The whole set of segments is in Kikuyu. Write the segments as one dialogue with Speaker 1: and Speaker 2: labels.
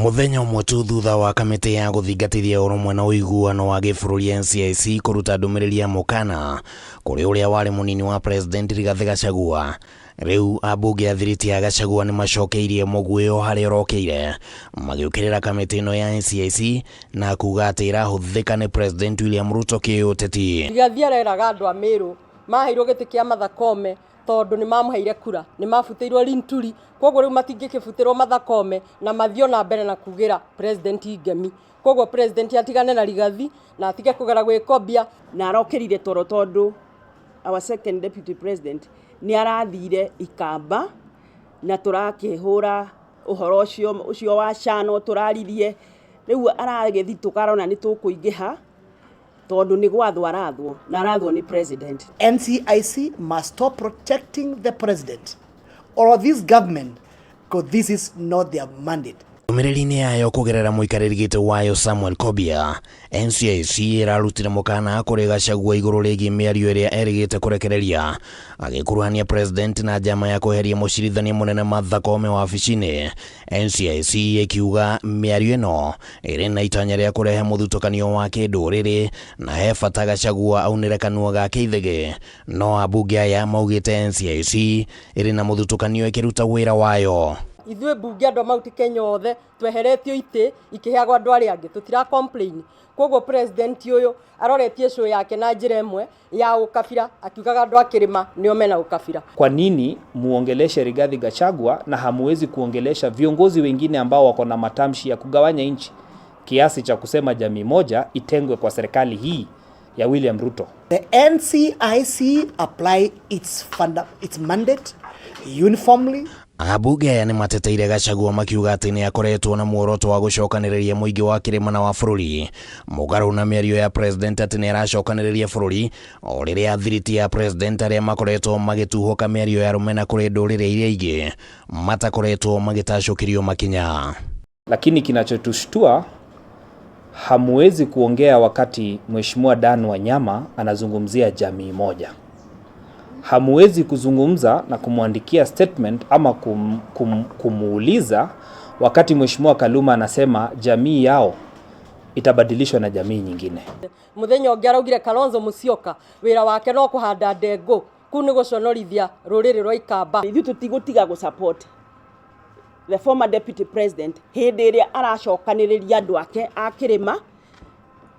Speaker 1: Mũthenya ũmwe tu thutha wa kamĩtĩ ya gũthingatithia ũrũmwe na ũiguano wa gĩbũrũri NCIC kũruta ndũmĩrĩri ya mũkana kũrĩ ũrĩa warĩ mũnini wa President Rigathĩ Gachagua, rĩu ambunge a thiriti ya Gachagua nĩ macokeirie mũguĩ o harĩa ũrokeire magĩũkĩrĩra kamĩtĩ ĩno ya NCIC na kuga atĩ ĩrahũthĩka nĩ President William Ruto kĩũteti.
Speaker 2: Rigathi areraga andũ a Meru maheirwo gĩtĩ kĩa Martha Koome tondũ nĩ mamũheire kura, nĩ mabutĩirwo Linturi, koguo rĩu matingĩkĩbutĩrwo Martha Koome na mathiĩ ona mbere na kugĩra president ngemi. Koguo president atigane na Rigathi na atige kũgera gwĩkobia.
Speaker 3: Na arokĩrire toro tondũ our second deputy president nĩ arathire Ikamba na tũrakĩhũra ũhoro ũcio wa SHA no tũraririe, rĩu aragĩthitũka arona nĩ tũkũingĩha tondũ nĩ gwathwo arathwo na arathwo nĩ president.
Speaker 4: NCIC must stop protecting the president or this government, because this is not their mandate.
Speaker 1: Ndũmĩrĩri-inĩ yayo kũgerera mũikarĩri gĩtĩ wayo Samuel Kobia, NCIC ĩrarutire mũkana kũrĩ Gachagua igũrũ rĩgiĩ mĩario ĩrĩa erĩgĩte kũrekereria agĩkuruhania president na njama ya kweheria mũcirithania mũnene Martha Koome wabici-inĩ. NCIC ĩkiuga mĩario ĩno ĩrĩ na itanya rĩa kũrehe mũthutũkanio wa kĩndũrĩrĩ na he bata Gachagua aunĩre kanua gake ithĩgĩ, no ambunge aya maugĩte NCIC ĩrĩ na mũthutũkanio ĩkĩruta wĩra wayo.
Speaker 2: Ithuĩ mbunge andũ a Mount Kenya othe tweheretio itĩ ikĩheagwo andũ arĩa angĩ, tũtira complain. Koguo president ũyũ aroretie show yake na njĩra ĩmwe ya ũkabira, akiugaga andũ a kĩrĩma nĩo mena ũkabira.
Speaker 5: Kwa nini muongeleshe Rigathi Gachagua na hamuwezi kuongelesha viongozi wengine ambao wako na matamshi ya kugawanya nchi kiasi cha kusema jamii moja itengwe kwa serikali hii ya William Ruto?
Speaker 4: The NCIC apply its mandate uniformly.
Speaker 1: Ambunge aya nĩ mateteire Gachagua makiuga atĩ nĩ akoretwo na muoroto wa gũcokanĩrĩria mũingĩ wa kĩrĩma na wa bũrũri, mũgarũ na mĩario ya president atĩ nĩ aracokanĩrĩria bũrũri o rĩrĩa thiriti ya president arĩa makoretwo magĩtuhũka mĩario ya rũmena kũrĩ ndũrĩrĩ iria ingĩ matakoretwo magĩtacũkĩrio makinya.
Speaker 5: Lakini kinachotushtua, hamuwezi kuongea wakati Mheshimiwa Dan Wanyama anazungumzia jamii moja. Hamuwezi kuzungumza na kumwandikia statement ama kumuuliza wakati Mheshimiwa Kaluma anasema jamii yao itabadilishwa na jamii nyingine.
Speaker 2: Muthenya ũngĩ araugire Kalonzo Musyoka wĩra wake no kũhanda ndengũ, kũu nĩ gũconorithia rũrĩrĩ rwa Ikamba.
Speaker 3: Ithuĩ tũtigũtiga gũ support the former deputy president hĩndĩ ĩrĩa aracokanĩrĩria andũ ake a kĩrĩma,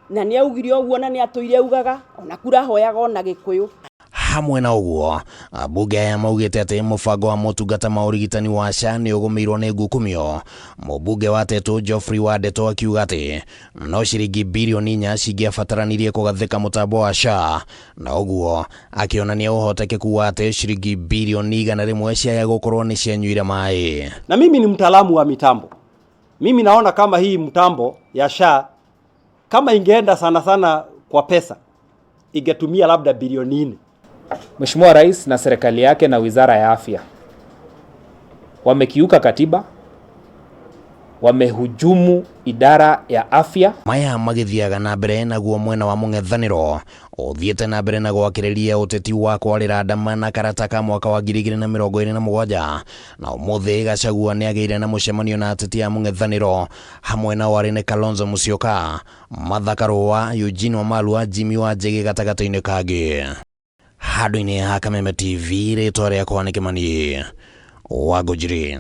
Speaker 3: na nĩ augire ũguo na nĩ atũire augaga ona kura ahoyaga ona Gĩkũyũ.
Speaker 1: Hamwe na ũguo, ambunge aya maugĩte atĩ mũbango wa motungata ma ũrigitani wa SHA nĩ ũgũmĩirwo nĩ ngukumio. Mũmbunge wa Tetu Geoffrey Wandeto akiuga atĩ no ciringi birioni 4 cingĩabataranirie kũgathĩka mũtambo wa SHA, na ũguo akĩonania ũhotekeku wa atĩ ciringi birioni 100 ciaya gũkorwo nĩ cianyuire maĩ.
Speaker 6: Na mimi ni mtaalamu wa mitambo. Mimi naona kama hii mtambo ya SHA kama ingeenda sana sana kwa pesa ingetumia labda bilioni 4.
Speaker 5: Mheshimiwa Rais na serikali yake na Wizara ya Afya wamekiuka katiba, wamehujumu idara ya afya.
Speaker 1: Maya magĩthiaga na mbere naguo mwena wa mũng'ethanĩro ũthiĩte na mbere na gwakĩrĩria ũteti wa kwarĩra ndama na karata ka mwaka wa 2027, na ũmũthĩ Gachagua nĩagĩire na mũcemanio na ateti a mũng'ethanĩro hamwe nao arĩ nĩ Kalonzo Musyoka, Martha Karua, Eugene Wamalwa, Jimmy Wanjigi gatagatĩ-inĩ kangĩ. Handũ-inĩ ha Kameme TV, rĩtwa rĩakwa nĩ Kĩmani wa Ngũnjiri.